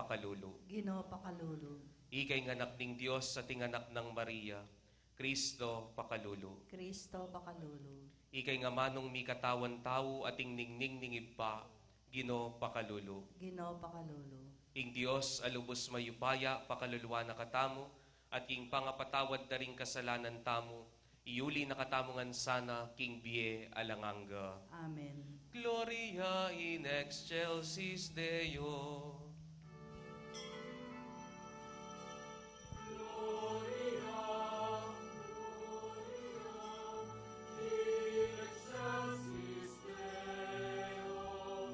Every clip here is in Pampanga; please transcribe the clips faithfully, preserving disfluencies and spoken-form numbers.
pakalulu. Ginu, pakalulu. Ika ing anak ning Dios at ing anak nang Maria, Kristo, pakalulu. Kristo, pakalulu. Ika ing amanung mikatawan tau at ing ningning ning Ibpa, Ginu, pakalulu. Ginu, pakalulu. Ing Dios a lubus mayupaya, pakaluluan na katamu, at ing pangapatawad da ring kasalanan tamu, iyuli na katamu ngan sana king bie alang angga. Amen. Gloria in excelsis Deo. Gloria, Gloria in excelsis Deo.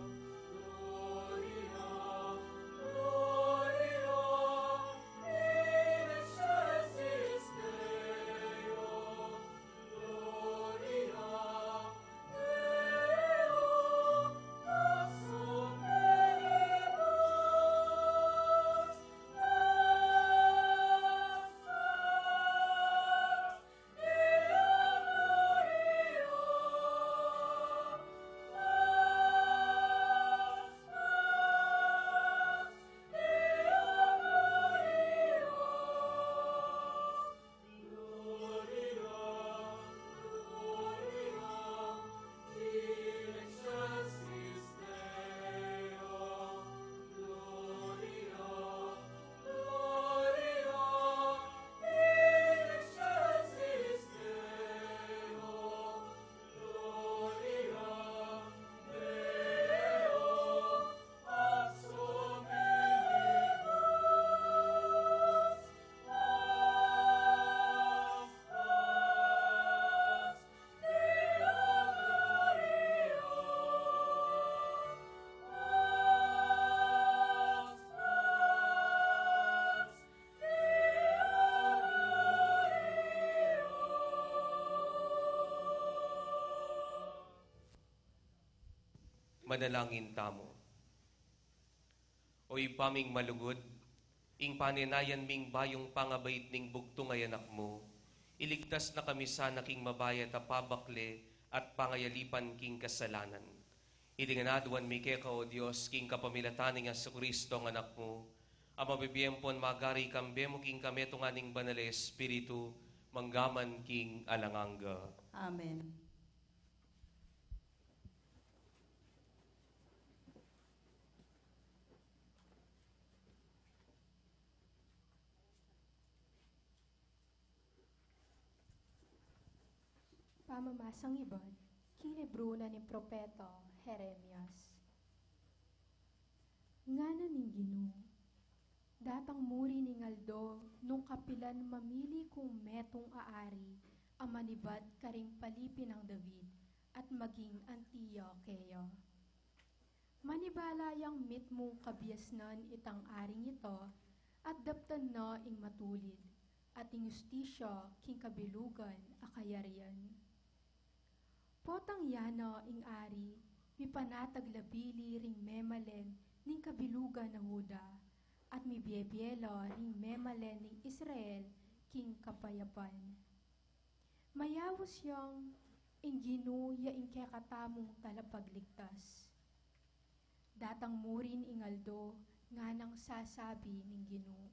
Gloria, Gloria in excelsis Deo. Gloria Deo, pax omnibus, pax, pax Deo, Gloria, pax, pax Deo, Gloria. Manalangin tamu. O Ibpa ming malugud, ing panenayan ming bayung pangabait ning bugtung a Anak mu, iligtas na kami sana king mabayat a pabakle at pangayalipan king kasalanan. Iti ngan aduan mi keka, O Dios, king kapamilatan nang Jesucristo a Anak mu, a mabibie ampon magari kambe mu king kametungan ning Banal a Espiritu, mangga man king alang angga. Amen. Pamamasang ibat king libru na ning propeta Jeremias. Ngana ning Ginu, datang murin ing aldo nung kapilan mamili kung metung a ari a manibat karing palipi nang David at maging anti ya keya. Manibala yang mitmung kabiasnan itang aring ito, at daptan na ing matulid, at ing ustisya king kabilugan a kayarian. Potang ya na ing ari, mipanatag la bili ring memalen ning kabilugan a Juda, at mibiebie la ring memalen ning Israel king kapayapan. Mayaus yang ing Ginu ya ing kekatamung talapagligtas. Datang murin ing aldo, nganang sasabi ning Ginu,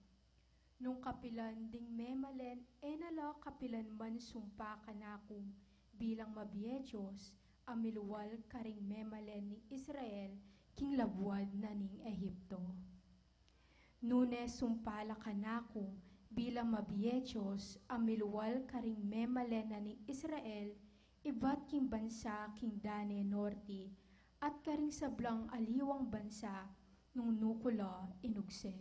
nung kapilan ding memalen e na la kapilan man sumpa kanaku bilang mabie Dios a milual karing memalen ning Israel king labuad na ning Egipto. Nune sumpa la kanaku bilang mabie Dios a milual karing memalen na ning Israel ibat king bansa king dane norte at karing sablang aliwang bansa nung nuku la inugse.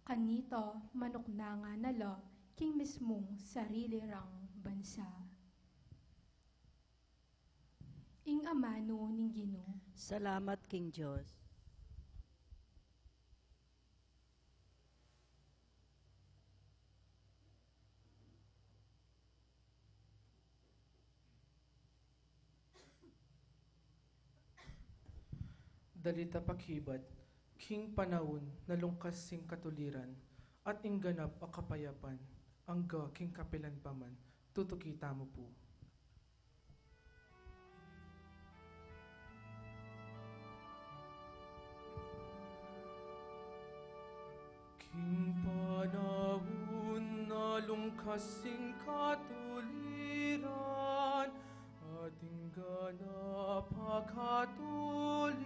Kanita manuknangan na la king mismung sarili rang bansa. Ing amanu ning Ginu. Salamat king Dios. Dalit a pakibat king panaun na lungkas ing katuliran at ing ganap a kapayapan angga king kapilan pa man. Tutuki tamu pu. kasing katuliran, ating ganap a katuliran,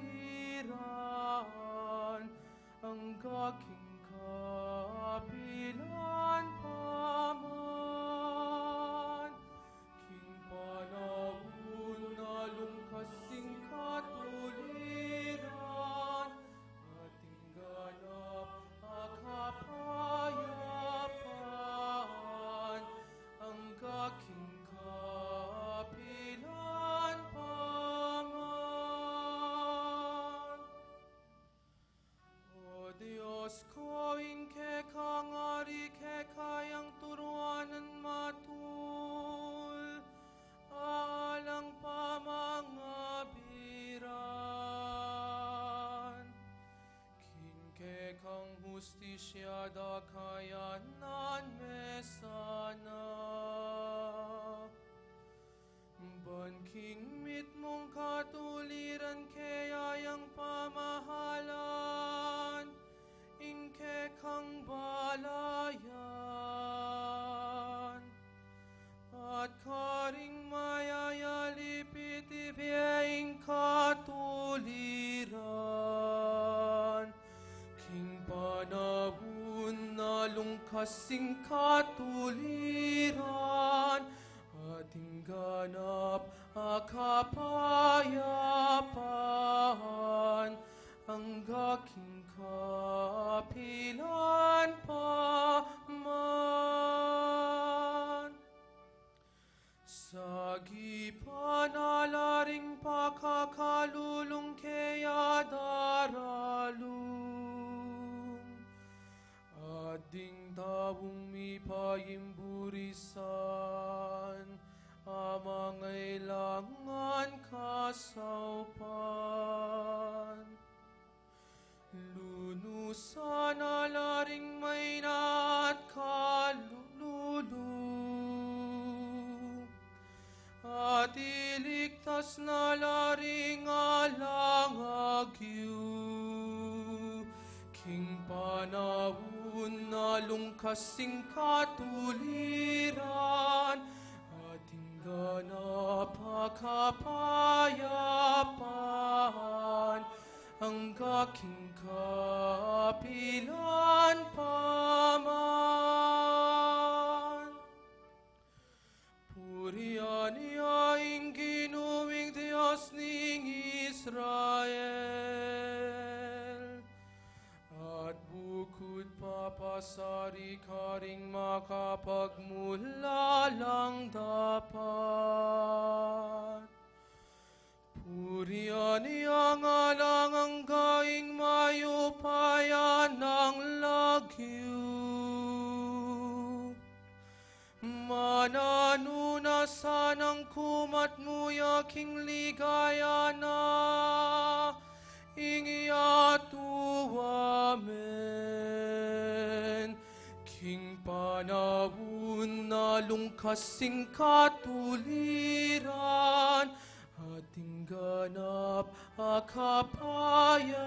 angga king kapilan pa man. King panaun na lungkas ing katuliran, ating ganap a kapayapan, angga king kapilan pa man. O Dios ko, ing kekang ari keka yang turuanan matul, alang pamangabiran. King kekang hustisya dakayanan me sana. Ban king mitmung katuliran kaya yang pamahalan ing kekang balayan, at karing mayayalipit ibie ing katuliran. King panaun na lungkas ing katuliran, ating ganap a kapayapan, angga king kapilan pa man. Sagipan na la ring pakakalulung kaya daralung, at ding taung mipaimburisan a mangailangan kasaupan. Lunusan na la ring maina at kalulu, at iligtas na la ring alang agyu. King panaun na lungkas ing katuliran, ating ganap a kapayapan, angga king kapilan pa man. Purian ya ing Ginu ing Dios ning Israel, at bukud pa pasari karing makapagmulalang dapat. Purian ya nga lang angga ing mayupaya nang lagyu. Mananu na sanang kumat mu ya king ligaya na ing yatu amen. King panaun na lungkas ing katuliran, ating ganap a kapayapan,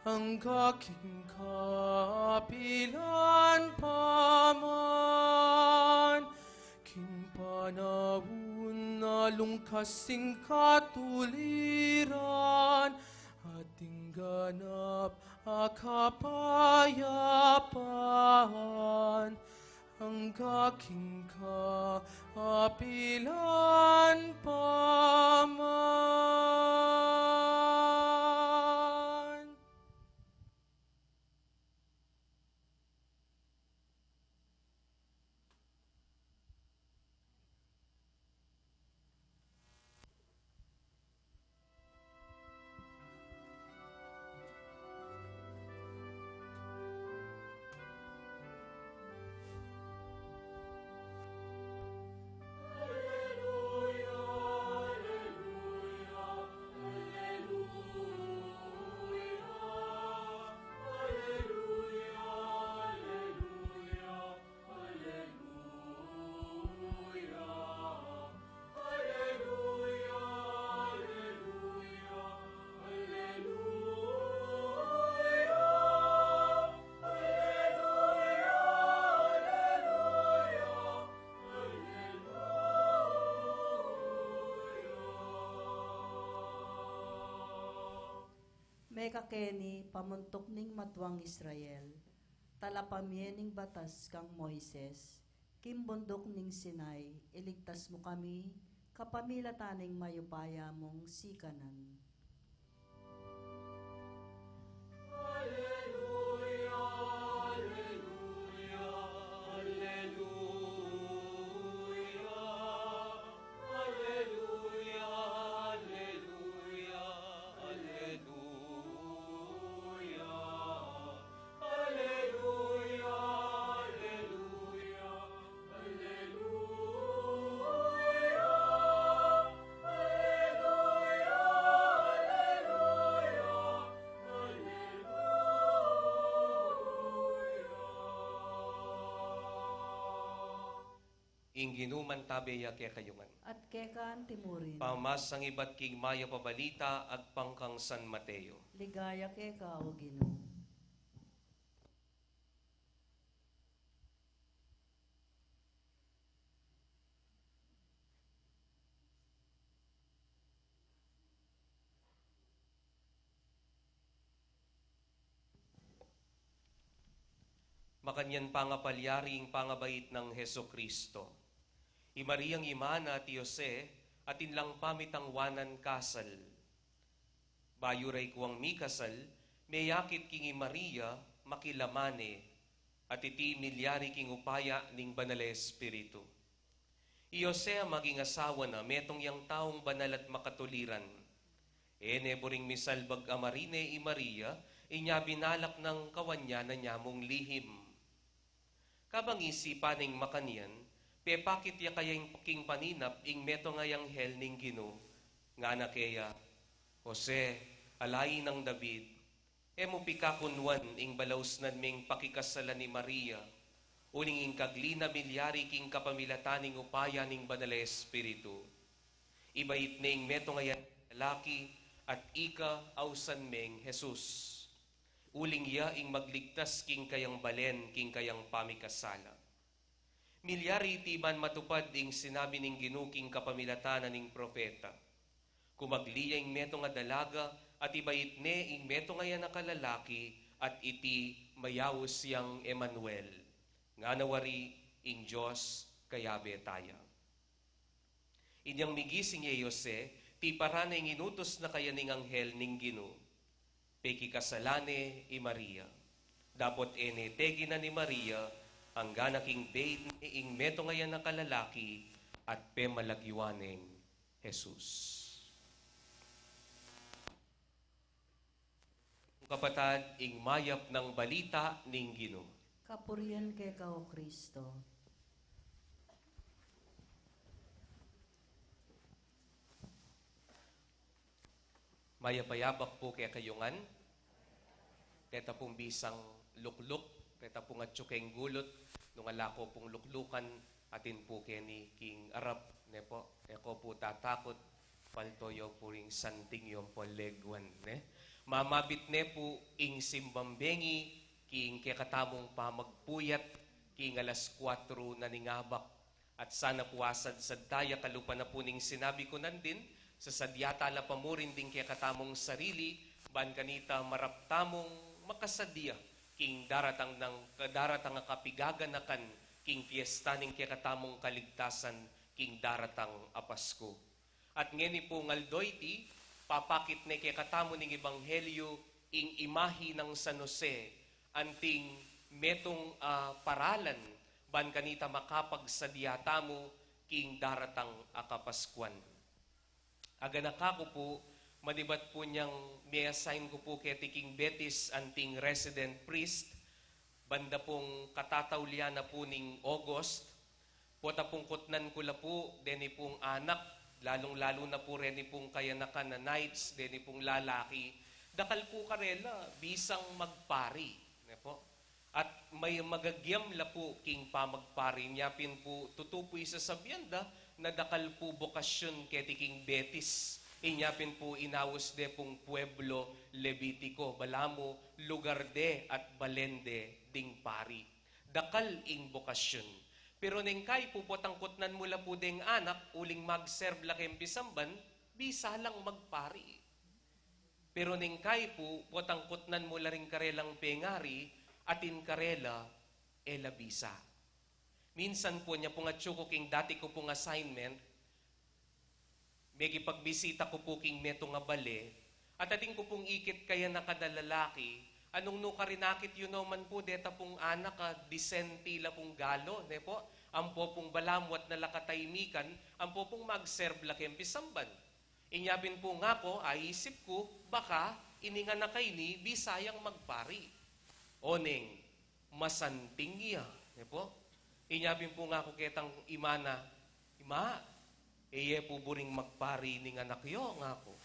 angga king kapilan pa man. King panaun na lungkas ing katuliran, ating ganap a kapayapan, angga king kapilan pa man. Keka keni pamuntuk ning matuang Israel, talapamie ning batas kang Moises, king bunduk ning Sinai, iligtas mu kami, kapamilatan ning mayupaya mung sikanan. Alleluia, alleluia, alleluia, alleluia, alleluia, alleluia. Alleluia, alleluia, alleluia, alleluia, alleluia, alleluia. Ing Ginu mantabe ya kekayu ngan. At keka anti mu rin. Pamasang ibat king mayap a balita agpang kang San Mateo. Ligaya keka, O Ginu. Makanyan pangapalyari ing pangabait nang Jesucristo. I Mariang ima na at i Jose, atin lang pamitangwanan kasal. Bayu ra ikuang mikasal, meyakit king i Maria, makilaman ne, at iti milyari king upaya ning Banal a Espiritu. I Jose a maging asawa na, metung yang taung banal at makatuliran. E ne buring misalbag a marine i Maria, inya binalak nang kawanyanan ya mung lihim. Kabang isipan neng makanyan, pepakit ya kaya ing king paninap ing metung a anghel ning Ginu, ngana keya, Jose, ala nang David, e mu pikakunwan ing balausnan meng pakikasalan i Maria, uling ing kagli na milyari king kapamilatan ning upaya ning Banal a Espiritu. Ibait ne ing metung a lalaki, at ika ausan meng Jesus. Uling iya ing magligtas king kayang balen, king kayang pamikasala. Milyari iti ban matupad ing sinabi ning Ginu king kapamilatan na ning propeta. Kumagli ya ing metung a dalaga, at ibait ne ing metung a anak a lalaki, at iti mayaus yang Emmanuel. Ngana wari, ing Dios kayabe taya. Inyang migising ya i Jose, tiparan ne ing inutus na kaya ning anghel ning Ginu. Pekikasalan ne i Maria. Dapot e ne teginan i Maria, anggana king beit ne ing metung a anak a lalaki, at pemalagyuan neng Jesus. Kapatad, ing mayap nang balita ning Ginu. Kapurian keka, O Kristo. Mayap a yabak pu kekayu ngan. Keta pung bisang lukluk, keta pung atyu keng gulut, nung ala ko pung luklukan, atin pu keni king arap, ne pu, e ko pu tatakut, palto yo pu ring santing yong pu leguan, ne. Mamabit ne pu ing simbang bengi, king kekatamung pamagpuyat, king alas kuatro na ning abak, at sana pu asadsad taya kalupa na pu ning sinabi ku nandin, sasadya tala pa mu rin ding kekatamung sarili, ban kanita marap tamung makasadya, king daratang nang, daratang a kapigaganakan, king piesta ning kekatamung kaligtasan, king daratang a Pasku. At ngeni pung aldo iti, papakit ne kekatamu ning ebanghelyu ing imahi nang San Jose, anting metung a paralan, ban kanita makapagsadya tamu king daratang a Kapaskuan. Aganaka ku pu, manibat pu nyang mi-assign ku pu keti king Betis anting resident priest, banda pung katataulian na pu ning August, pota pung kutnan ku la pu, deni pung anak, lalung-lalu na pu reni pung kayanakan a knights, deni pung lalaki, dakal pu karela, bisang magpari, ne pu. At may magagyam la pu king pamagpari, inya pin pu, tutu pu ing sasabian da, na dakal pu bokasyun keti king Betis, inya pin pu inaus de pung pueblo Levitico, balamu lugar de at balen de ding pari. Dakal ing bokasyun. Pero neng kai pu potang kutnan mu la pu deng anak, uling mag-serve la keng pisamban, bisa lang magpari. Pero neng kai pu, potang kutnan mu la ring karelang pengari, atin karela, e la bisa. Minsan pu, nya pung atyu ku king dati ku pung assignment, mekipagbisita ku pu king metung a bale, at atin ku pung ikit kayanakan a lalaki, anung nukarin akit yu naman pu, deta pung anak a disente la pung galo, ne pu? Ampo pung balamu at na la kataymikan, ampo pung mag-serve la keng pisamban. Inya pin pu ngaku, aisip ku, baka ining anak a ini bisa yang magpari. Oneng, masanting ya, ne pu? Inya pin pu ngaku ketang ima na, "Ima, e ye pu buring magpari ining anak yo?" ngaku.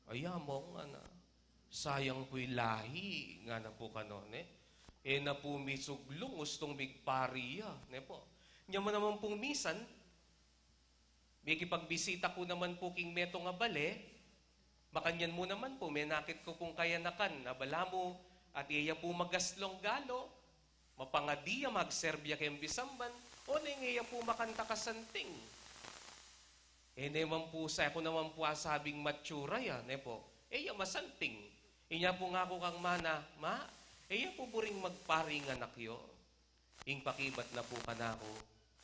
"Ay, Among," ngana, "sayang pu ing lahi," ngana pu kanu, ne? "E na pu misuglung, ustung migpari ya," ne pu. Nya mu naman pung misan, mekipagbisita ku naman pu king metung a bale, makanyan mu naman pu, menakit ku pung kayanakan a balamu at e ya pu magaslung galo, mapangadi ya, mag-serve ya keng pisamban, oneng e ya pu makanta kasanting. E ne man pu, sa ku naman pu asabing matsura ya, ne pu? E ya masanting. Inya pu ngaku kang ima na, "Ma, e ya pu buring magpari ing anak yo?" Ing pakibat na pu kanaku,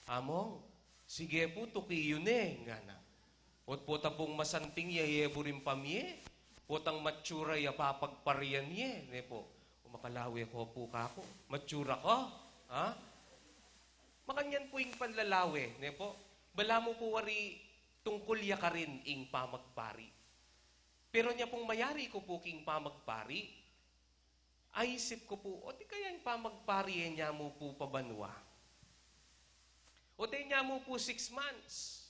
"Among, sige pu, tuki yu ne," ngana. "Ot pota pung masanting ya, e ye buring pamie, potang matsura ya, papagparian ye," ne pu. O, makalawe ko pu kaku, "Matsura ka, ha?" Makanyan pu ing panlalawe, ne pu? Balamu pu wari tungkul ya karin ing pamagpari. Pero nya pung mayari ku pu king pamagpari, aisip ku pu, o di kaya ing pamagpari e nya mu pu pa banua? O di nya mu pu six months?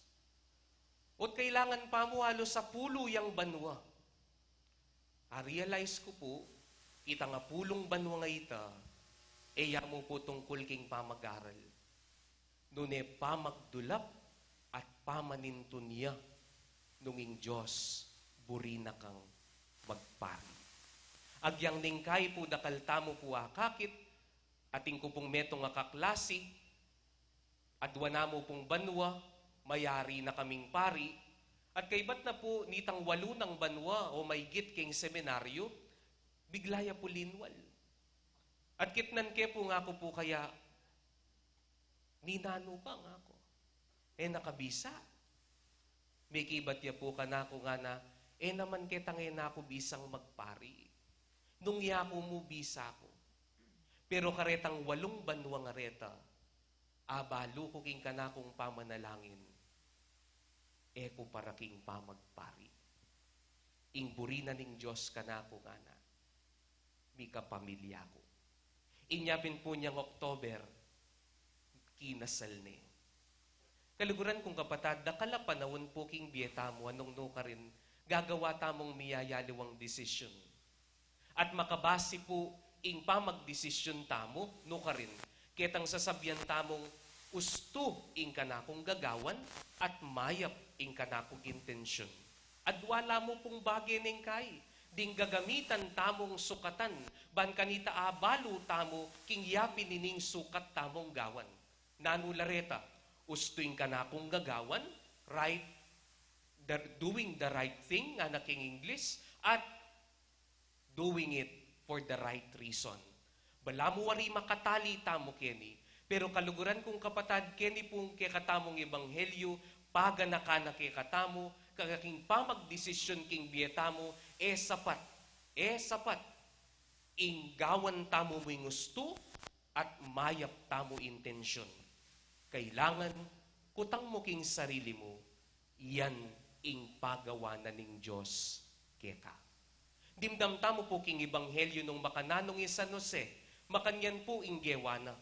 O kailangan pa mu alu sapulu yang banua? A-realize ku pu, itang apulung banua nga ita, e ya mu pu tungkul king pamag-aral. Nune pamagdulap at pamanintun ya nung ing Dios buri na kang magpari. Agyang neng kai pu, dakal tamu pu akakit, atin ku pung metung a kaklasi, adwa na mu pung banua, mayari na kaming pari, at kaibat na pu nitang walu nang banua o maygit king seminaryo, bigla ya pu linwal. At kitnan ke pu ngaku pu kaya, "Ninanu ka?" ngaku. "E na ka bisa?" Mekibat ya pu kanaku ngana, "E naman ketang e na ku bisang magpari. Nung yaku mu bisa ku. Pero karetang walung banua nga reta, abalu ku king kanakung pamanalangin, e ku para king pamagpari. Ing buri na ning Dios kanaku," ngana, "mikapamilya ku." Inya pin pu nyang October, kinasal ne. Kaluguran kung kapatad, dakal a panaun pu king bie tamu a nung nukarin gagawa tamung miyayaliwang desisyon. At makabasi pu ing pamagdesisyon tamu nukarin ketang sasabian tamung ustu ing kanakung gagawan at mayap ing kanakung intensyon. Adwa la mu pung bage neng kai, ding gagamitan tamung sukatan, ban kanita abalu tamu king yapin ining sukat tamung gawan. Nanu la reta? Ustu ing kanakung gagawan, right, the, doing the right thing, ngana king English, at doing it for the right reason. Balamu wari makatali tamu keni, pero kaluguran kung kapatad, keni pung kekatamung ebanghelyo, paganakan na kekatamu, kaga king pamagdesisyon king bie tamu, e sapat, e sapat ing gawan tamu mu ing ustu at mayap tamu intensyon. Kailangan kutang mu king sarili mu, yan ing pagawa na ning Dios keka. Dimdam tamu pu king ebanghelyo nung makananung i San Jose, makanyan pu ing gewa na.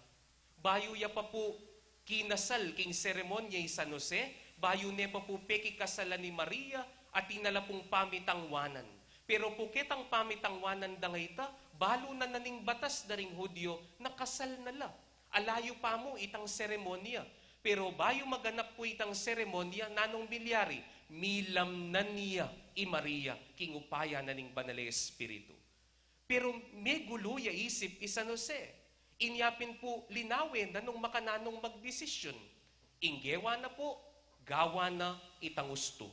Bayu ya pa pu kinasal king seremonya i San Jose, bayu ne pa pu pekikasalan i Maria, atin na la pung pamitangwanan. Pero pu ketang pamitangwanan da nga ita, balu na na ning batas da ring Judio na kasal na la. Ala yu pa mu itang seremonya. Pero bayu maganap pu itang seremonya, nanung milyari? Milamnan ya i Maria king upaya na ning Banal a Espiritu. Pero megulu ya isip i San Jose. Inya pin pu linawe na nung makananung magdesisyon. Ing gewa na pu, gawa na itang ustu.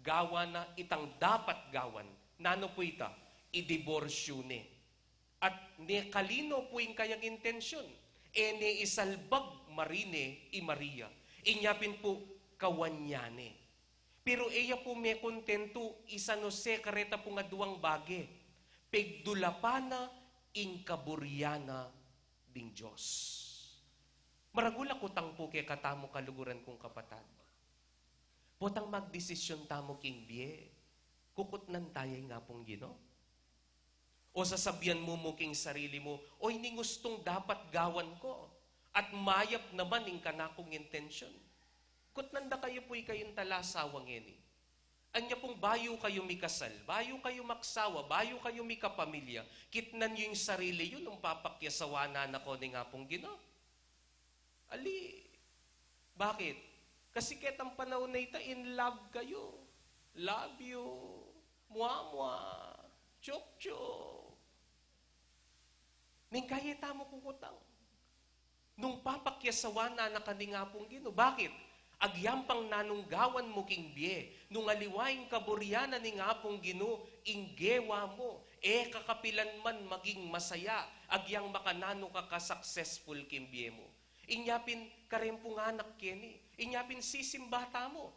Gawa na itang dapat gawan Nanu pu ita? Idiborsyu ne. At ne kalino pu ing kayang intensyun. E ne isalbag marine i Maria. Inya pin pu kawan ya ne. Pero e ya pu mekontentu i San Jose kareta pung aduang bage. Pegdulapan na ing kaburian na ding Dios. Maragul a kutang pu kekatamu, kaluguran kung kapatad. Potang magdesisyun tamu king bie, kukutnan taya ing Apung Ginu? O sasabian mu mu king sarili mu, "O, ini ing ustung dapat gawan ku, at mayap naman ing kanakung intensyun." Kutnan da kayu pu, ikayung talasawa ngeni. Anya pung bayu kayu mikasal, bayu kayu maksawa, bayu kayu mikapamilya, kitnan yu ing sarili yu nung papakyasawan na ko ning Apung Ginu? Ali, bakit? Kasi ketang panaun a ita, in love kayu. Love you. Mua-mua. Chuk-chuk. Ning kaya tamu kukutang nung papakyasawan na na ka ning Apung Ginu. Bakit? Agyang pang nanung gawan mu king bie, nung aliwa ing kaburian na ning Apung Ginu ing gewa mu, e ka kapilan man maging masaya, agyang makananu ka ka-successful king bie mu. Inya pin kareng pung anak keni, inya pin sisimba tamu,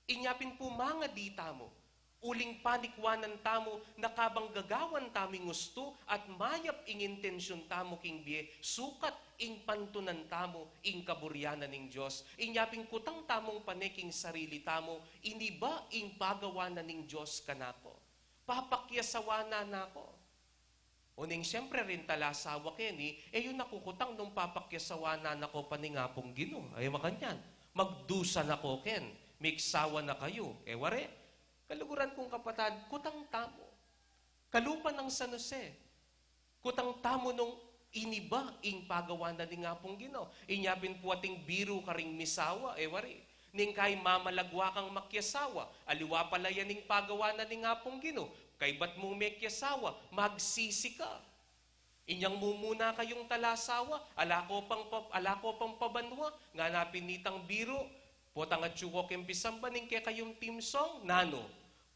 inya pin pumangadi tamu. Uling panikwanan tamu na kabang gagawan tamu ing ustu at mayap ing intensyun tamu king bie, sukat ing pantunan tamu ing kaburian na ning Dios. Inya pin kutang tamung pane king sarili tamu, ini ba ing pagawan na ning Dios kanaku? Papakyasawan na na ku? O neng siyempre ring talasawa keni, e yu na kukutang nung papakyasawan na na ku pa ning Apung Ginu. Ay, makanyan. Magdusa na ku ken, miksawa na kayu. E wari, kaluguran kung kapatad, kutang tamu. Kalupa nang San Jose, kutang tamu nung ini ba ing pagawan na ning Apung Ginu. Inya pin pu ating biru karing misawa, e wari. Neng kai mamalagwa kang makyasawa, aliwa pala ya ning pagawan na ning Apung Ginu. Kaybat mung mekyasawa, magsisi ka. Inyang mumuna kayung talasawa, ala ko pang pa-, ala ko pang pabanwa, ngana pin nitang biru, potang atyu ko keng pisamban ing kekayung theme song, nanu?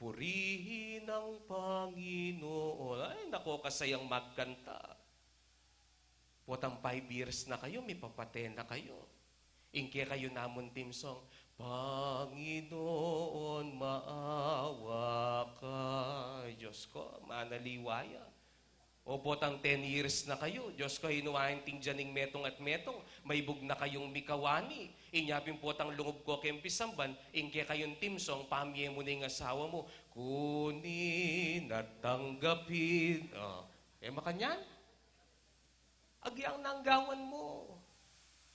Purihin ang Panginoon. Ay, nako, kasayang magkanta. Potang five years na kayu, mipapate na kayu. Ing kekayu namun theme song, Panginoon, maawa ka. Diyos ko, manaliwa ya. O potang ten years na kayu, Diyos ko, inuain ting dianing metung at metung, maibug na kayung mikawani. Inya pin potang lungub ko keng pisamban, ing kekayung theme song, pamye mu na ing asawa mu, kunin at tanggapin. O, e makanyan? Agyang nanu ing gawan mu?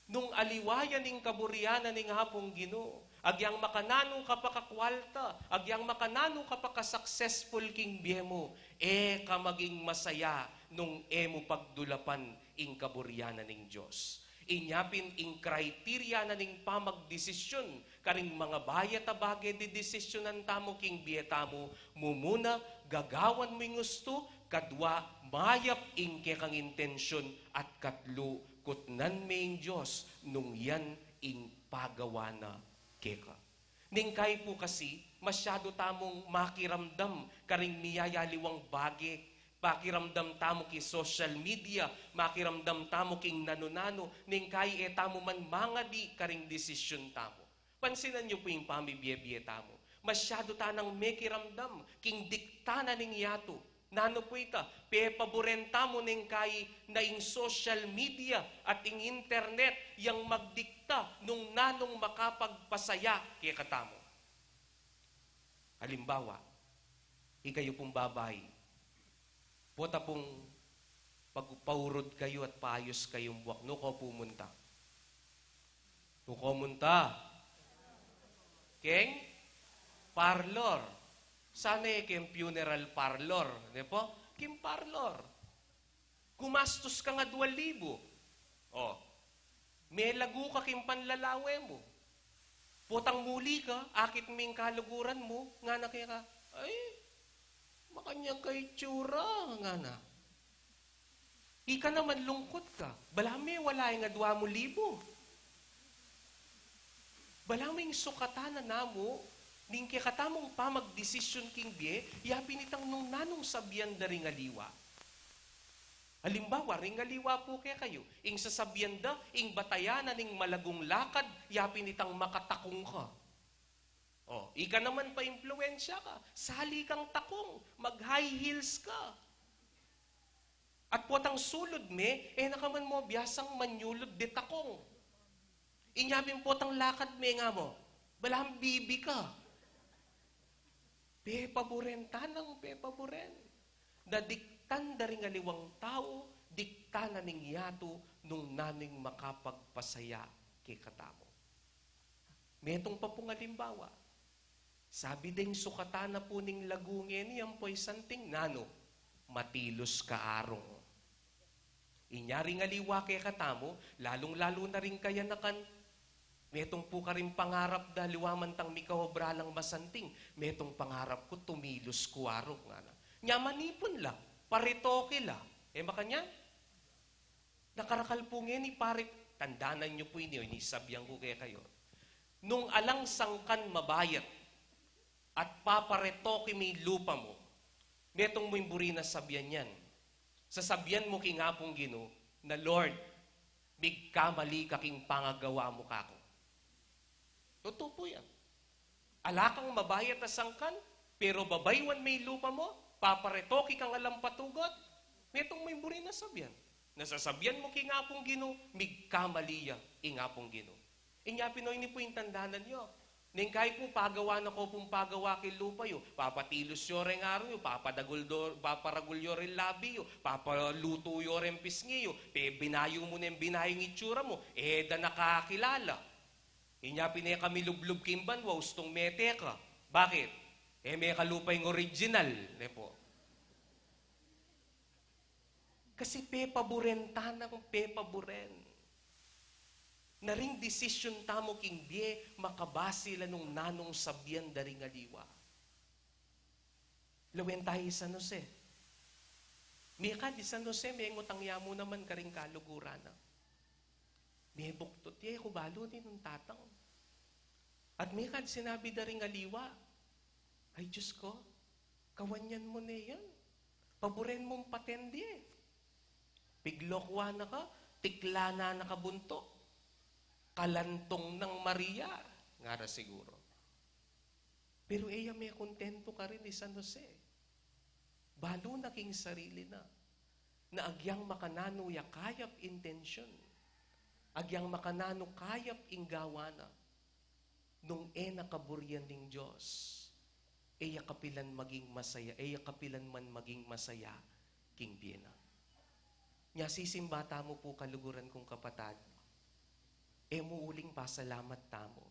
Nung aliwa ya ning kaburian na ning Apung Ginu, agyang makananu ka pa kakwalta, agyang makananu ka pa ka-successful king bie mu, e ka maging masaya nung e mu pagdulapan ing kaburian na ning Dios. Inya pin ing criteria na ning pamagdesisyun karing mangabayat a bage didesisyunan tamu king bie tamu, mumuna, gagawan mu ing ustu, kadwa, mayap ing kekang intensyun, at katlu, kutnan me ing Dios nung yan ing pagawa na keka. Neng kai pu kasi, masyadu tamung makiramdam karing miyayaliwang bage, makiramdam tamu king social media, makiramdam tamu king nanu-nanu, neng kai e tamu man mangadi karing desisyun tamu. Pansinan yu pu ing pamibie-bie tamu. Masyadu ta nang mekiramdam king dikta na ning yatu. Nanu pu ita? Pepaburen tamu neng kai na ing social media at ing internet yang magdikta nung nanung makapagpasaya kekatamu. Alimbawa, ikayu pung babai, pota pung pag-, paurud kayu at paayus kayung buak, nu ko pumunta? Nu ko munta? Keng parlor. Sana e keng funeral parlor, ne pu? Keng parlor. Gumastus kang aduang libu. O, melagu ka king panlalawe mu. Potang muli ka, akit me ing kaluguran mu, ngana keka, "Ay, makanyan ka itsura," ngana. Ika naman lungkut ka. Balamu e wala ing adua mung libu. Balamu ing sukatan na namu, Ning kekatamung pamagdesisyon king bie, yapin itang nung nanung sabian da ring aliwa. Alimbawa, ring aliwa pu kekayu, ing sasabian da, ing batayan na ning malagung lakad, yapin itang makatakung ka. O, ika naman paimpluwensya ka, sali kang takung, mag-high heels ka. At potang sulud me, e na ka man mu biasang manyulud de takung. Inya pin potang lakad me nga mu, balang bibi ka. Pepaburen ta nang pepaburen. Dadiktan da ring aliwang tau, diktan na ning yatu nung nanu ing makapagpasaya kekatamu. Metung pa pung alimbawa. Sabi deng sukatan na pu ning lagu ngeni ampo i santing nanu, matilus ka arung. Inya ring aliwa kekatamu, lalung-lalu na ring kayanakan, metung pu karing pangarap da aliwa man tang mikaobra lang masanting, metung pangarap ku tumilus ku arung, ngana. Nya manipun la, paretoke la. E makanyan? Nakarakal pu ngeni, pare, tandanan yu pu ini, o, ini sabian ku kekayu. Nung alang sangkan mabayat at paparetoke me ing lupa mu, metung mu ing buri na sabian yan. Sasabian mu king Apung Ginu na, "Lord, migkamali ka king pangagawa mu kaku." Tutu pu yan. Ala kang mabayat a sangkan, pero babaywan me ing lupa mu, paparetoke kang alang patugut, metung mu ing buri na sabian. Na sasabian mu king Apung Ginu, migkamali ya ing Apung Ginu. Inya pin o ini pu ing tandanan yu. Neng kayi pu pagawa na ko pung pagawa king lupa yu, papatilus yu reng arung yu, papadagul do, paparagul yu reng labi yu, papalutu yu reng pisngi yu, pebinayu mu neng binayu ing itsura mu, e da na kakilala. Inya pin e ka milublub king banwa, ustung mete ka. Bakit? E me ka lupa ing original, ne pu. Kasi pepaburen ta nang pepaburen. Na ring desisyon tamu king bie, makabase la nung nanung sabian da ring aliwa. Lawen tayu i San Jose. Mekad i San Jose, mengutang ya mu naman karing kaluguran na. Mebuktut ya, e ku balu ninung tatang. At mekad sinabi da ring aliwa, "Ay, Diyos ko, kawanyan mu ne yan. Paburen mung paten di e. Piglokwan na ka, tiklanan na ka buntuk. Kalantung nang Maria," ngara siguru. Pero e ya mekontentu karin i San Jose. Balu na king sarili na, na agyang makananu ya kayap intensyon, agyang makananu kayap ing gawa na, nung e na kaburian ning Dios, e ya kapilan maging masaya, e ya kapilan man maging masaya king bie na. Nya sisimba tamu pu, kaluguran kung kapatad, e mu uling pasalamat tamu.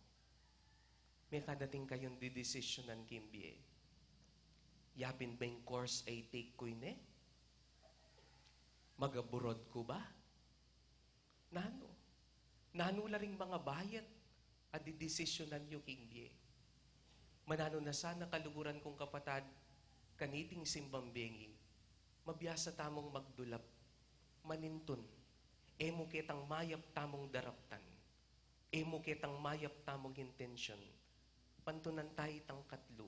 Mekad atin kayung didesisyonan king bie. Yapin ba ing course a i-take ku ini? Mag-abroad ku ba? Nanu? Nanu la ring mangabayat a didesisyonan yu king bie? Mananu na sana, kaluguran kung kapatad, kaniting simbang bengi, mabiasa tamung magdulap, manintun, e mu ketang mayap tamung daraptan. E mu ketang mayap tamung intensyon, pantunan ta itang katlu,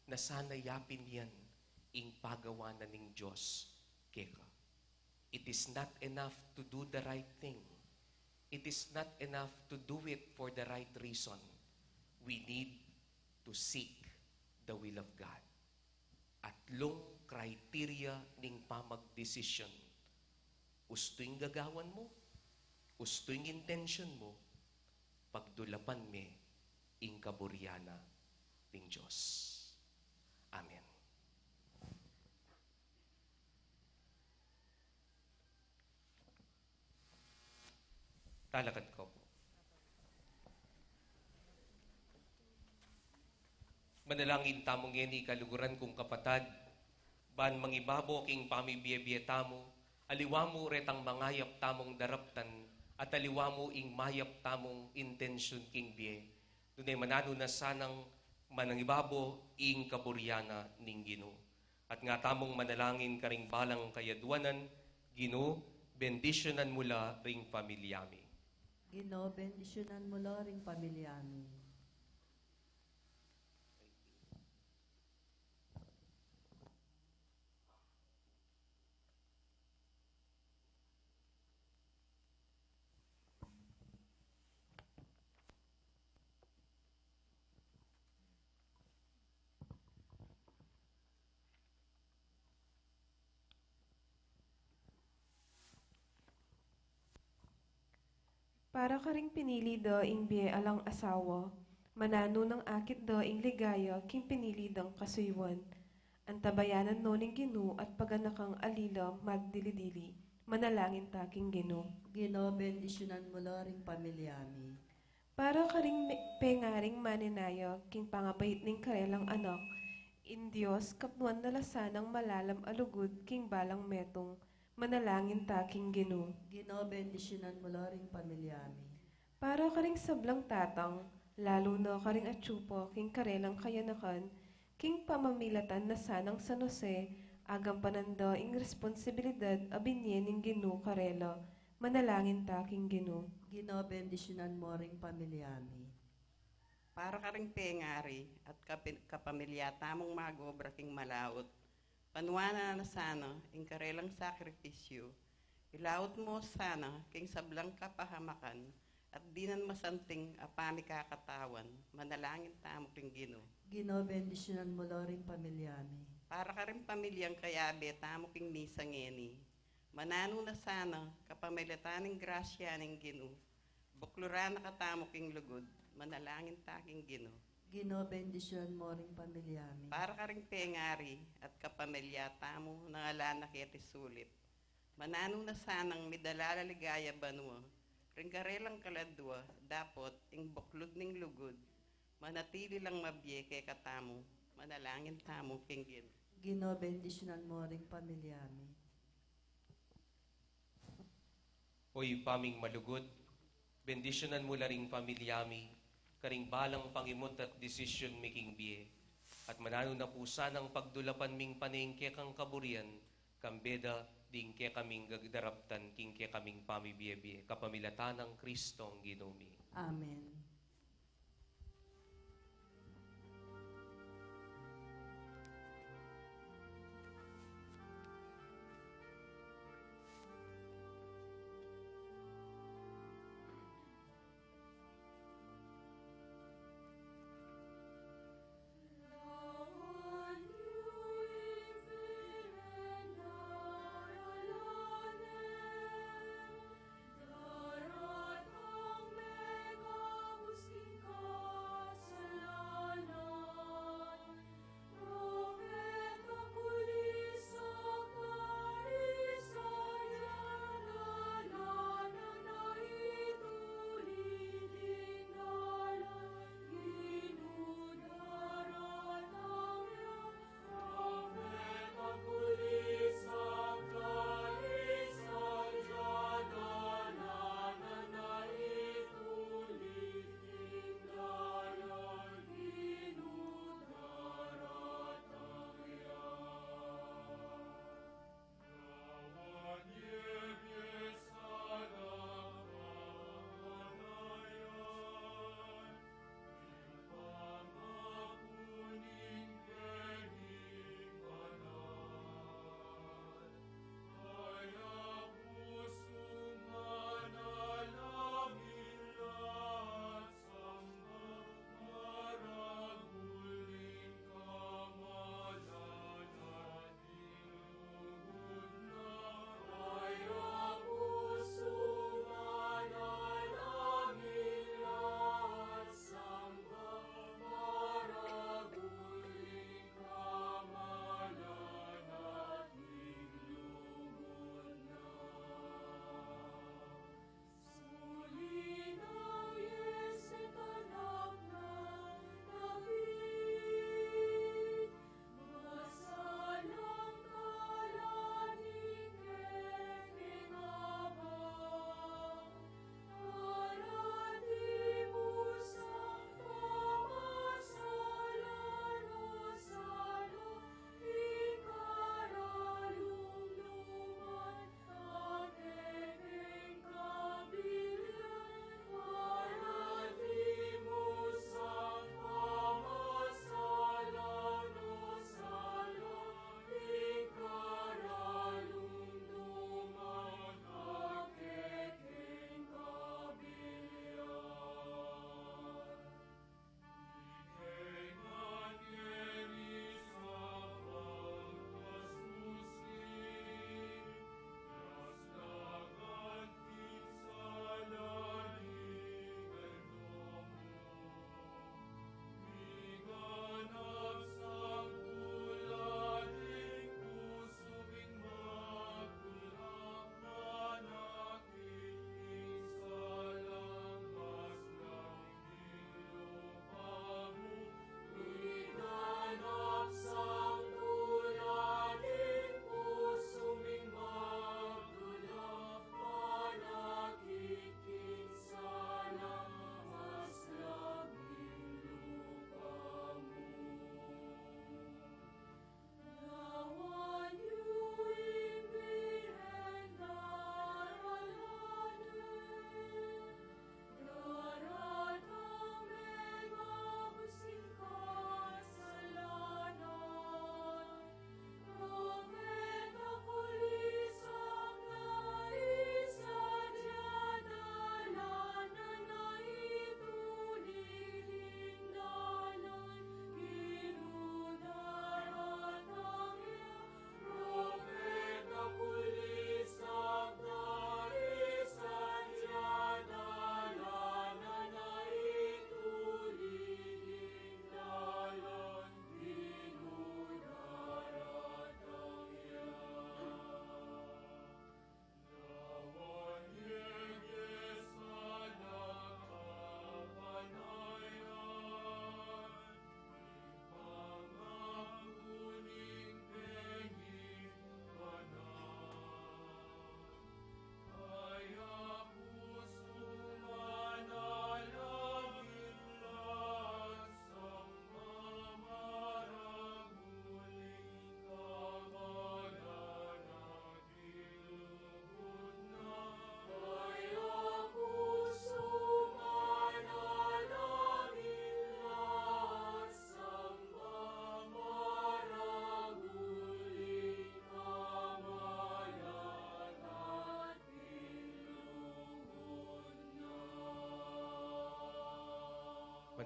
na sana yapin yan ing pagawa na ning Dios keka. It is not enough to do the right thing. It is not enough to do it for the right reason. We need to seek the will of God. Atlung criteria ning pamagdesisyon. Ustu ing gagawan mu, ustu ing intensyon mu, pagdulapan me ing kaburian na ning Dios. Amen. Talakad ko pu. Manalangin tamu ngeni, kaluguran kung kapatad, ban mangibabo king pamibie-bie tamu, aliwa mu retang mangayap tamung daraptan, at aliwa mu ing mayap tamung intensyon king bie. Nune mananu na sanang manangibabo ing kaburian na ning Ginu. At nga tamung manalangin karing balang kayadwanan, Ginu, bendisyunan mu la ring pamilya mi. Ginu, bendisyunan mu la ring pamilya mi. Para karing pinili da ing bie alang asawa, mananu nang akit da ing ligaya king pinili dang kasuyuan. Antabayanan no ning Ginu at paganakang alila magdili-dili. Manalangin ta king Ginu. Ginu, bendisyunan mu la ring pamilya mi. Para karing me-, pengaring maninaya king pangabait ning karelang anak, ing Dios kapnuan na la sanang malalam a lugud king balang metung. Manalangin ta king Ginu. Ginu, bendisyunan mu la ring pamilya mi. Para karing sablang tatang, lalu na karing atyu pa king karelang kayanakan, king pamamilatan na sanang San Jose, agampanan da ing responsibilidad a binie ning Ginu karela. Manalangin ta king Ginu. Ginu, bendisyunan mu ring pamilya mi. Para karing pengari at kapi-, kapamilya tamung mag-obra king malaut, panuanan na sana ing karelang sakripisyu, ilaut mu sana king sablang kapahamakan at dinan masanting a pamikakatawan. Manalangin tamu king Ginu. Ginu, bendisyunan mu la ring pamilya mi. Para karing pamilyang kayabe tamu king misa ngeni, mananu na sana kapamilatan ning grasya ning Ginu, bukluran na katamu king lugud. Manalangin ta king Ginu. Ginu, bendisyunan mu ring pamilya mi. Para karing pengari at kapamilya tamu nang ala na keti sulip, mananu na sanang midala la ligaya banua ring karelang kaladua, dapot ing buklud ning lugud manatili lang mabie kekatamu. Manalangin tamu king Ginu. Ginu, bendisyunan mu ring pamilya mi. O Ibpa ming malugud, bendisyunan mu la ring pamilya mi karing balang pangimut at desisyun mi king bie, at mananu na pu sanang pagdulapan ming pane ing kekang kaburian, kambe da ding kekaming gagdaraptan king kekaming pamibie-bie, kapamilatan nang Kristong Ginu mi. Amen.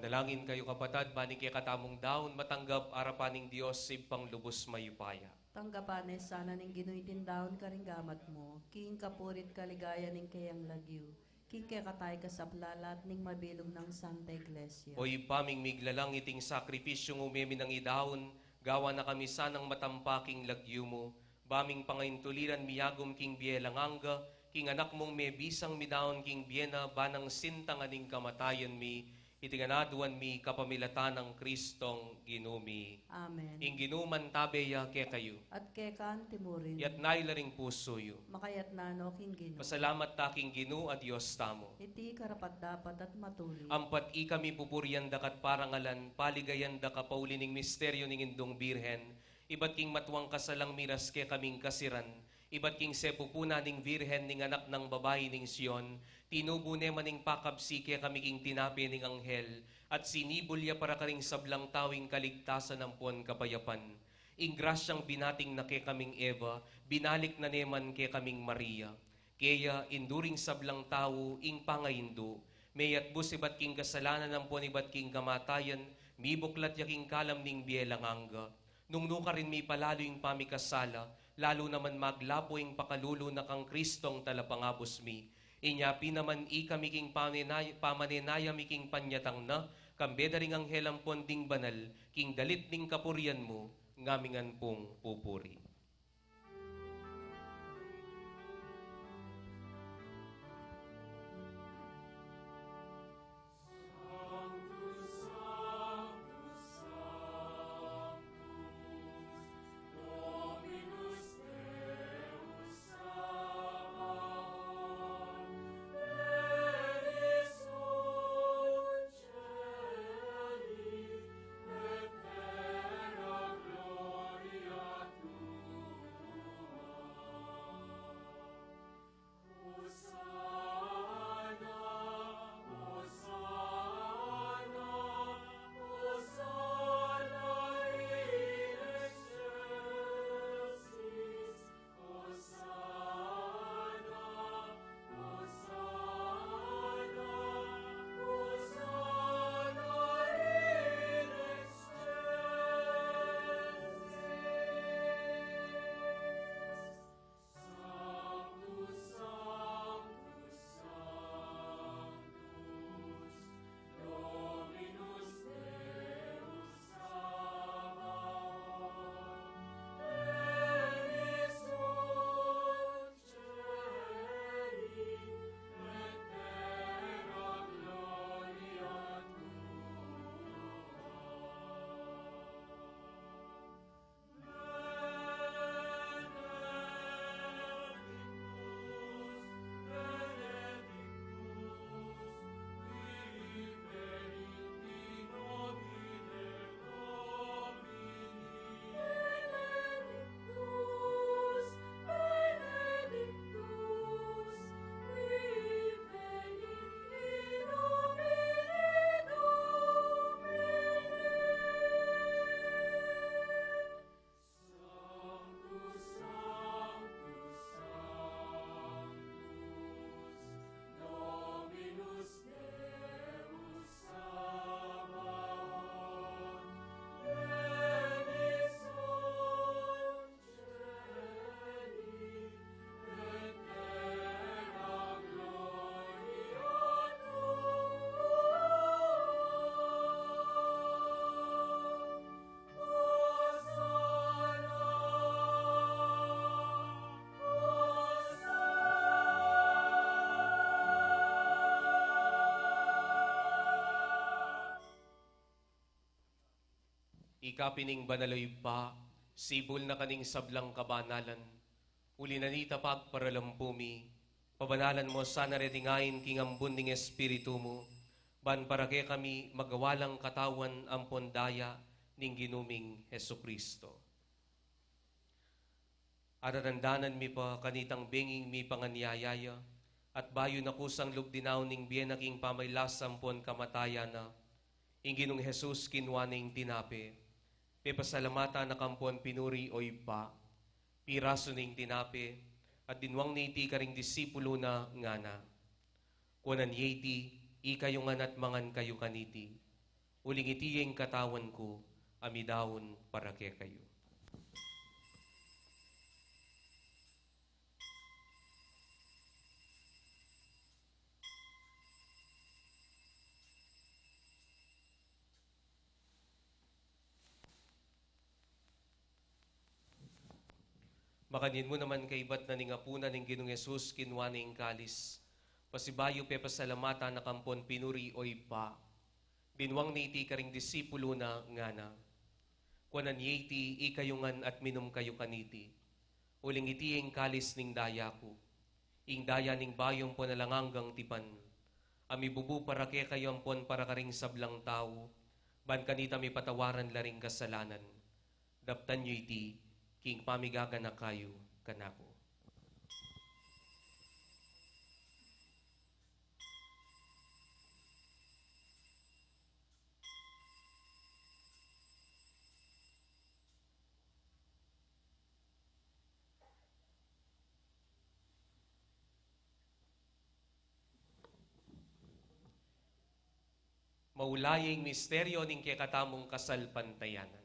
Langin kayu, kapatad, ban ing kekatamung daun matanggap arapan ning Dios Ibpang lubus mayupaya. Tanggapan na sana ning Ginu iting daun karing gamat mu, king kapurian at kaligayan ning keyang lagyu, king kekatamu ing kasaplalan at ning mabilug nang Santa Iglesia. O Ibpa ming miglalang, iting sakripisyung meme nang idaun, gawan na kami sanang matampa king lagyu mu, ba ming pangaintuliran miyagum king bie alang angga, king Anak mung mebisang midaun king bie na, ba nang sintangan ing kamatayan mi, iti ngan aduan mi kapamilatan nang Kristong Ginu mi. Amen. Ing Ginu mantabe ya kekayu. At keka antimurin. Iyatas yu la ring pusu yu. Makayatas no king Ginu. Pasalamat ta king Ginu a Dios tamu. Iti karapat-dapat at matulid. Ampat ikami pupurian da ka at parangalan, paligayan da ka pauli ning misteryu ning Indung Birhen, ibat king matuang kasalang miras kekaming kasiran, ibat king sepupunan ning Birhen ning anak nang babai ning Sion, tinubu ne man ing pakabsi kekami king tinape ning anghel, at sinibul ya para karing sablang tau ing kaligtasan ampon kapayapan. Ing grasyang binating na kekaming Eva, binalik na ne man kekaming Maria. Keya, indu ring sablang tau ing pangaindu, meyatbus ibat king kasalanan ampon ibat king kamatayan, mibuklat ya king kalam ning bie alang angga. Nung nukarin mipalalu ing pamikasala, lalu naman maglapu ing pakalulu na kang Kristong talapangabus mi. Inya pin naman ikami king panenay-, pamanenaya mi king panyatang na, kambe da ring anghel ampon ding banal, king dalit ning kapurian mu, ngamingan pung pupuri. Ika pin ing banal, o Ibpa, sibul na ka ning sablang kabanalan. Uli na nita pagparalampu mi, pabanalan mu sana reting ain king ambun ning Espiritu mu, ban para kekami magawa lang katawan ampon daya ning Ginu ming Jesucristo. Atatandanan mi pa kanitang benging mipanganyaya ya, at bayu na kusang lub dinaun ning bie na king pamailasa ampon kamatayan na, ing Ginung Jesus kinua ne ing tinape, pepasalamatan na ka ampon pinuri, o Ibpa, pirasu ne ing tinape, at dinwang ne iti karing disipulu na, ngana: Kuanan ye iti, ikayu ngan at mangan kayu kaniti. Uling iti ya ing katawan ku, a midaun para kekayu. Makanyan mu naman kaibat na ning apunan ning Ginung Jesus, kinua ne ing kalis, pasibayu pepasalamatan na ampon pinuri, o Ibpa, binuang ne iti karing disipulu na, ngana: Kuanan ye iti ikayu ngan at minum kayu kaniti, uling iti ing kalis ning daya ku, ing daya ning bayu ampon alang anggang tipan, a mibubu para kekayu ampon para karing sablang tau, ban kanita mipatawaran la ring kasalanan. Daptan yu iti king pamigaganaka yu kanaku. Maulayi ing misteryo ning kekatamung kasalpantayanan.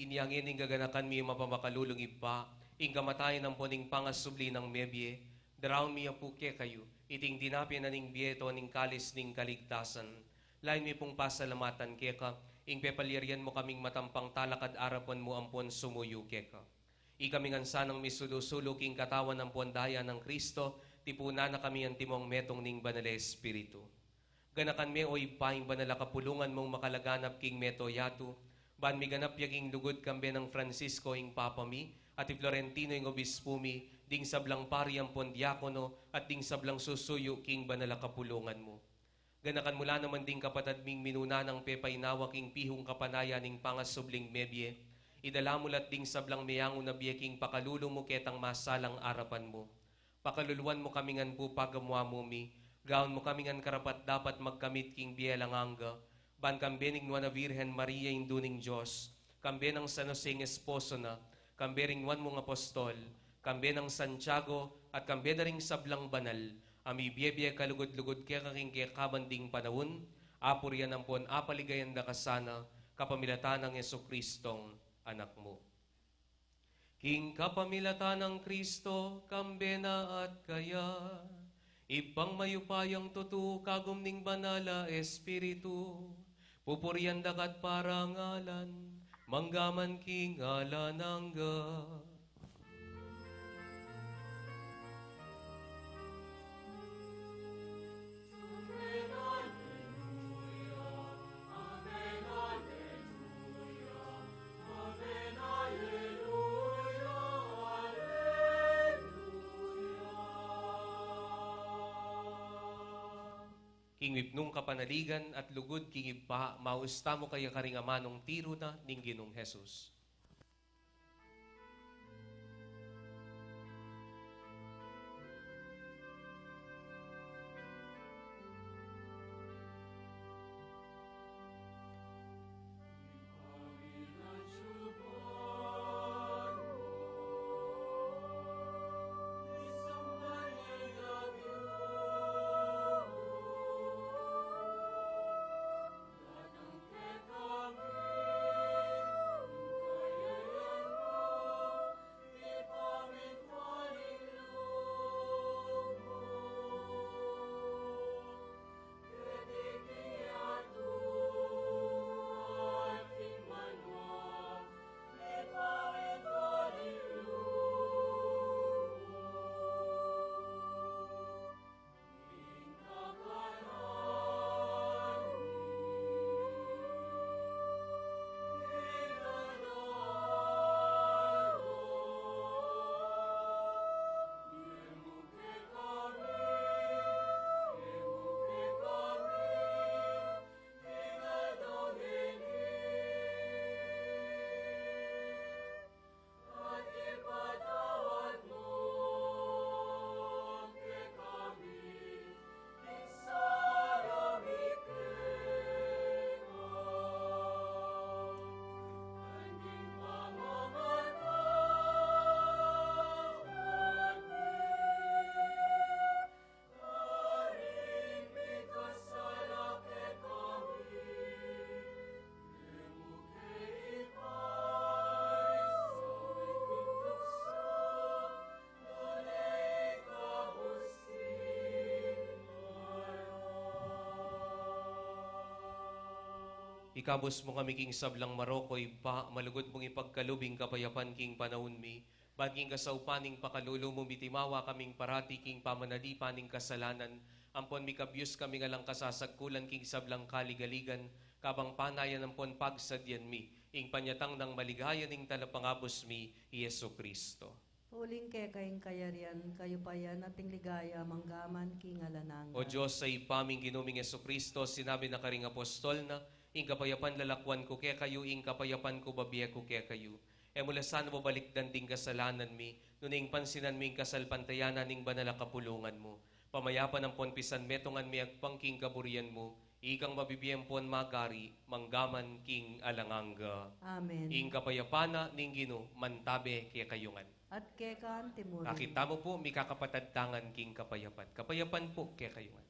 Inya ngeni ing gaganakan mi mapamakalulung Ibpa, ing kamatayan ampon ing pangasubli nang mebie, daraun mi ya pu kekayu iting tinape na ning bie, ning kalis ning kaligtasan. Lain mi pung pasalamatan keka ing pepalyarian mu kaming matampang talakad arapan mu ampon sumuyu keka. Ikami ngan sanang misulu-sulu king katawan ampon daya nang Kristo, tipunan na kami antimong metung ning Banal a Espiritu. Ganakan me, o Ibpa, ing banal a kapulungan mung makalaganap king mabilug a yatu, ban miganap ya king lugud kambe nang Francisco ing Papa mi, at i Florentino ing Obispu mi, ding sablang pari ampon diakono, at ding sablang susuyu king banal a kapulungan mu. Ganakan mu la naman ding kapatad ming minuna nang pepainawa king pihung kapanayan ning pangasubling mebie. Idala mu la't ding sablang meangu na bie king pakalulu mu ketang masalang arapan mu. Pakaluluan mu kami ngan pu pagamu-amu mi, gawan mu kami ngan karapat-dapat magkamit king bie alang angga, ban kambe ning Nuan a Virgen Maria, Indu ning Dios, kambe nang San Jose ing esposo na, kambe ring nuan mung apostol, kambe nang Santiago, at kambe da ring sablang banal a mibie-bie kalugud-lugud keka king kekaban ding panaun, apurian ampon apaligayan da ka sana, kapamilatan nang Jesucristong Anak mu. King kapamilatan nang Kristo, kambe na at kaya, Ibpang mayupayang tutu, kagum ning Banal a Espiritu, pupurian da ka't parangalan, mangga man king alang angga. King mipnung kapanaligan at lugud king Ibpa, maus tamu kaya karing amanung tiru na ning Ginung Jesus. Ikabus mu kami king sablang marok, O Ibpa, malugud mung ipagkalub ing kapayapan king panaun mi, ban king kasaupan ning pakalulu mu mitimawa kaming parati king pamanalipan ning kasalanan, ampon mikabus kaming alang kasasagkulan king sablang kaligaligan, kabang panayan ampon pagsadyan mi ing panyatang nang maligaya ning Talapangabus mi, i Jesucristo. Uling keka ing kayarian, kayupayan, at ing ligaya, mangga man king alang angga. O Dios a Ibpa ming Ginu ming Jesucristo, sinabi na karing apostol na, ing kapayapan lalakwan ku kekayu, ing kapayapan ku babie ku kekayu. E mu la sana babalikdan ding kasalanan mi, nune ing pansinan mi ing kasalpantayanan ning banal a kapulungan mu. Pamayapan ampon pisanmetungan mi agpang king kaburian mu, ikang mabibie ampon magari, mangga man king alang angga. Amen. Ing kapayapan na ning Ginu mantabe kekayu ngan. At keka anti mu rin. Nakita mu pu, mikakapatad tangan king kapayapan. Kapayapan pu kekayu ngan.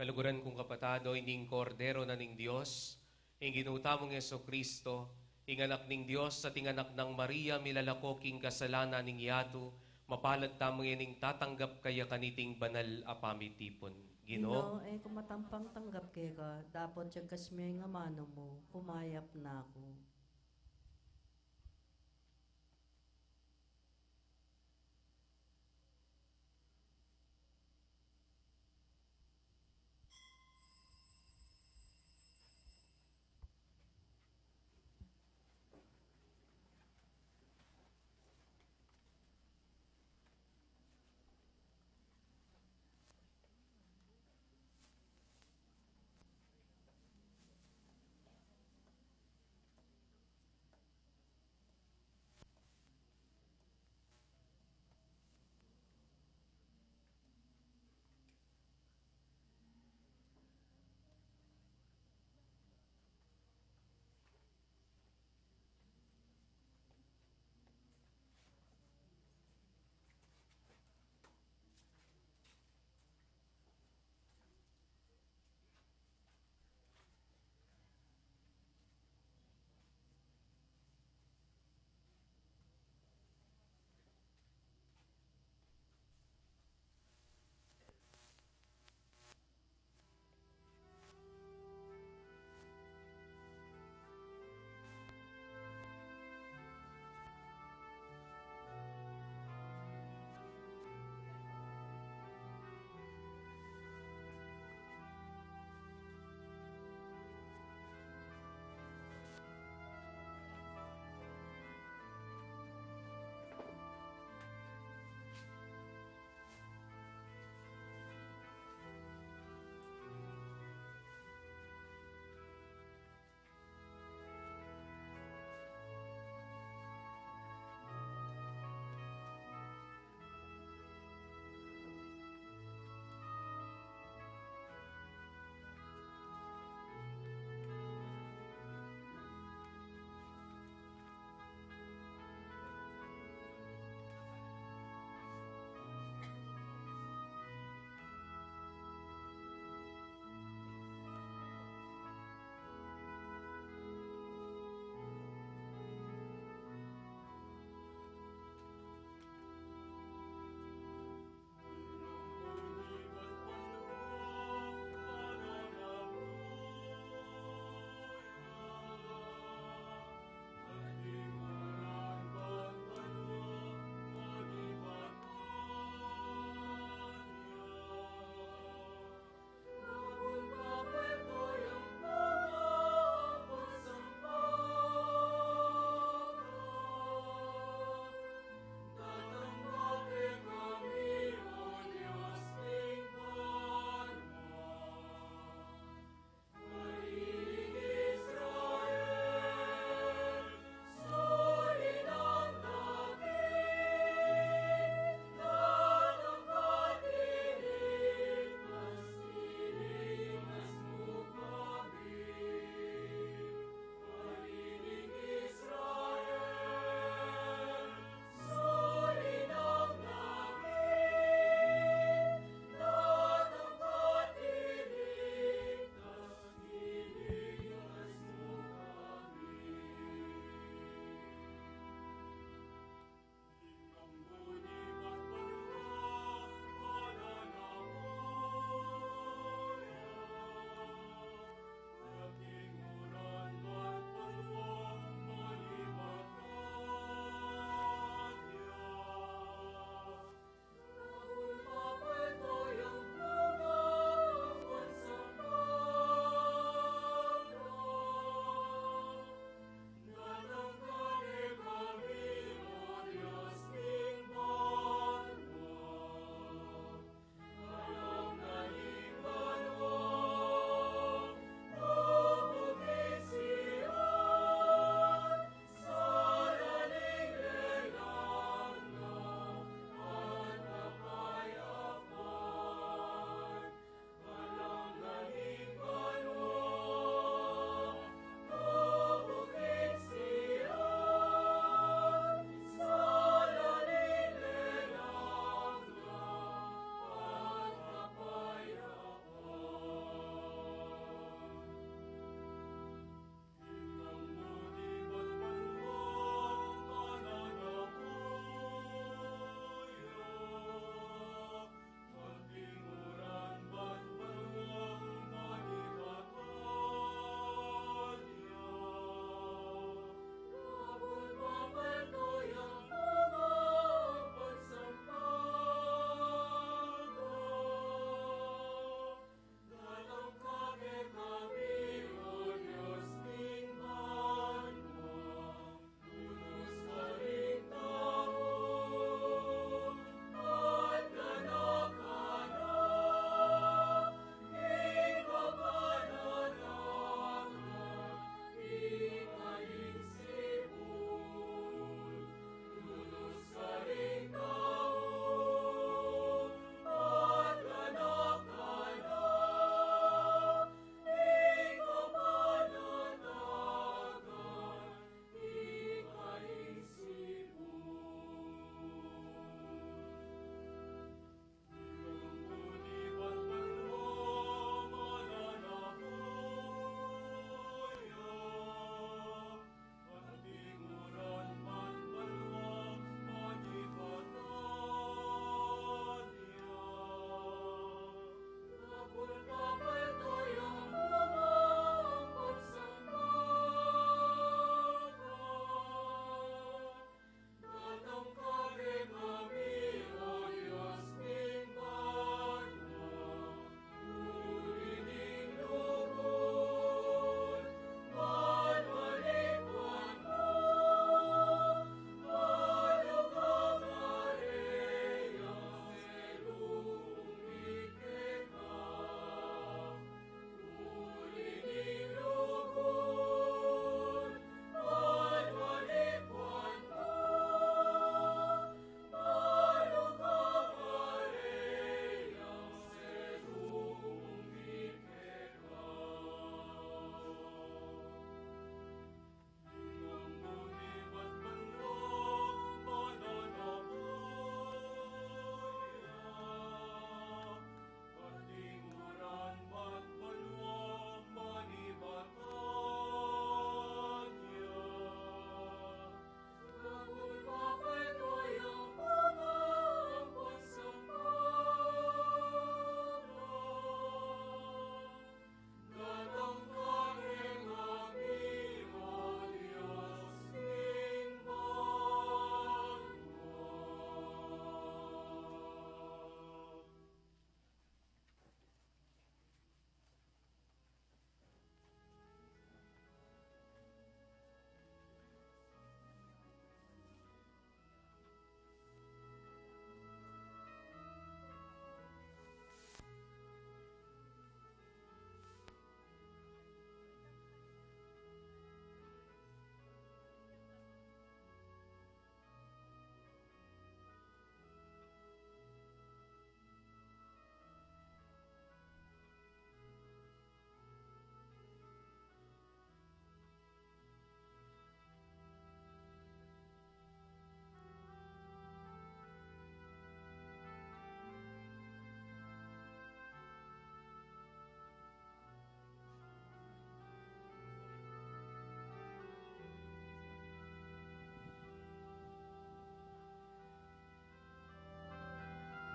Kaluguran kung kapatad, o ining Kordero na ning Dios, ing Ginu tamung Jesucristo, ing Anak ning Dios at ing Anak nang Maria, milalako king kasalanan ning yatu, mapalad tamu ngening tatanggap kaya kaniting banal a pamitipun. Ginu, Ginu, e ku matampang tanggap keka, dapot yagas me ing amanu mu, pumayap na ku.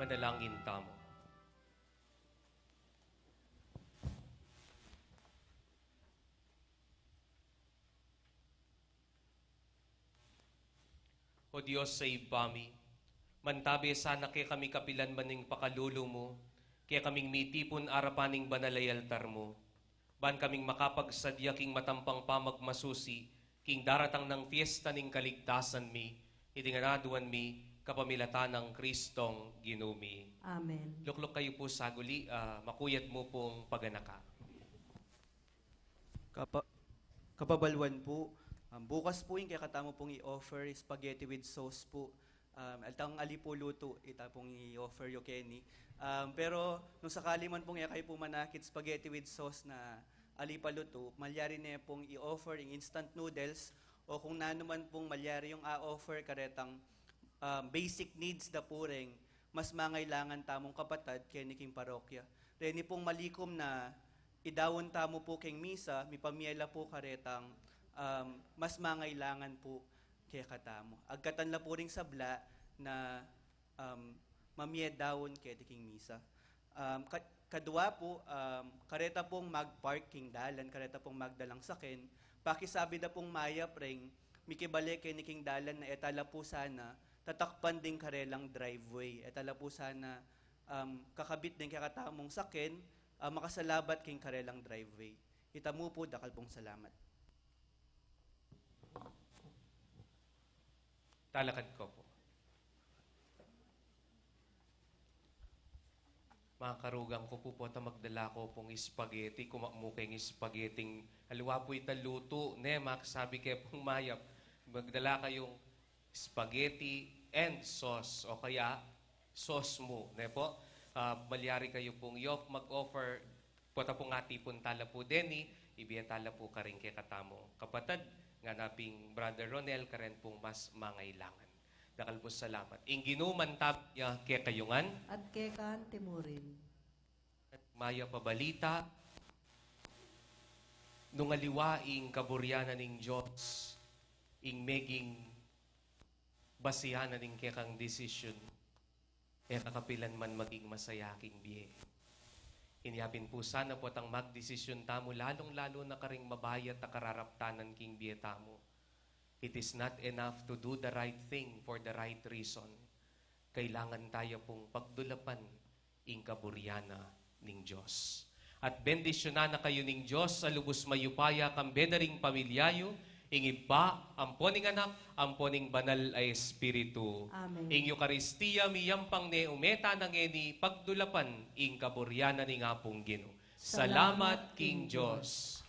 Manalangin tamu. O Dios a Ibpa mi, mantabe sana kekami kapilan man ing pakalulu mu, kekaming mitipun arapan ning banal a altar mu, ban kaming makapagsadya king matampang pamagmasusi king daratang nang fiesta ning kaligtasan mi, iti ngan aduan mi kapamilatan nang Kristong Ginu mi. Amen. Lukluk kayu pu saguli, ah, makuyat mu pung paganaka. Kapa-, kapabaluan pu, um, bukas pu ing kekatamu pung i-offer, spaghetti with sauce pu. Um, altang ali pu lutu, ita pung i-offer yu keni. Um, pero nung sakali man pung e kayu pu manakit spaghetti with sauce na ali pa lutu, malyari ne pung i-offer ing instant noodles o kung nanu man pung malyari yung a-offer karetang, um, basic needs da pu reng mas mangailangan tamung kapatad keni king parokya. Reni pung malikum na idaun tamu pu keng misa, mipamie la pu karetang, um, mas mangailangan pu kekatamu. Agkatan la pu ring sabla na, um, mamie daun keti king misa. Um, ka-, kadua pu, um, kareta pung magpark king dalan, kareta pung magdalang saken, pakisabi da pung mayap reng mikibale keni king dalan na e ta la pu sana tatakpan ding karelang driveway, e ta la pu sana, um, kakabit ding kekatamung saken, ah, makasalabat king karelang driveway. Ita mu pu, dakal pung salamat. Talakad ko pu. Makarugang ko pu, pota magdala ko pung spaghetti, kumamu keng spaghetti. Aliwa pu ita lutu, ne, makasabi ke pung mayap, magdala kayung spaghetti and sauce, o kaya sauce mu, ne pu? Ah, malyari kayu pung i-off-, mag-offer, pota pung atipun ta la pu deni, ibie ta la pu karing kekatamung kapatad, ngana pin Brother Ronel, karen pung mas mangailangan. Dakal pung salamat. Ing Ginu mantabe ya kekayu ngan. At keka anti mu rin. Mayap a balita, nung aliwa ing kaburian na ning Dios ing meging basihan na ning kekang desisyun, e ka kapilan man maging masaya king bie. Inya pin pu sana potang magdesisyun tamu, lalung-lalu na karing mabayat a kararaptanan king bie tamu. It is not enough to do the right thing for the right reason. Kailangan taya pung pagdulapan ing kaburian na ning Dios. At bendisyunan na kayu ning Dios a lubus mayupaya, kambe da ring pamilya yu, ing Ibpa, ampo ning Anak, ampo ning Banal a Espiritu. Amen. Ing Eukaristia miyampang ne ume tana ngeni pagdulapan ing kaburian na ning Apung Ginu. Salamat king Dios.